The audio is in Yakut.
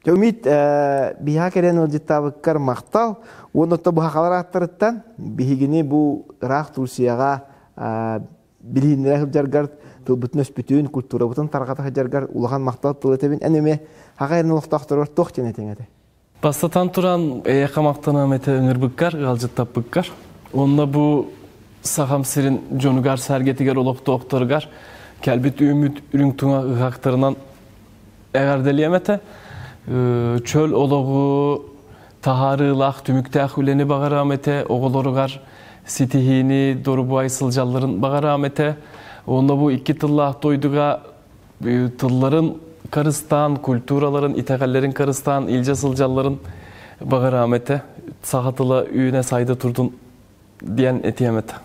Үмит биһиэхэ кэлэн ыалдьыттаабыккар махтал. Уонна оттон быһахалар ааттарыттан биһигини бу ыраах Турцияҕа билиһиннэрэ сылдьаргар, тылбытын өспүтүн, культурабытын тарҕата сылдьаргар улахан махтал тыл этэбин. Эн эмиэ хаҕа эрин олохтоохторугар туох диэн этиҥ этэ? Бастатан туран, эйиэхэ махтаныам этэ ыҥырбыккар, ыалдьыттаппыккар. Онно бу Сахам сирин дьонугар-сэргэтигэр олохтоохторугар кэлбит үүммүт үрүҥ туҥа ыһыахтарынан эҕэрдэлиэм этэ. Чөл олоҕу таһаарыылаах, түмүктээх үлэни баҕарыам этэ. Оҕолоругар ситиһиини, дорубуай сылдьалларын баҕарыам этэ. Онно бу икки тыллаах дойдуга тылларын карыстаан, культураларын, итэҕэллэрин карыстаан илдьэ сылдьалларын баҕарыам этэ. Саха тыла үүнэ сайда турдун диэн этиэм этэ.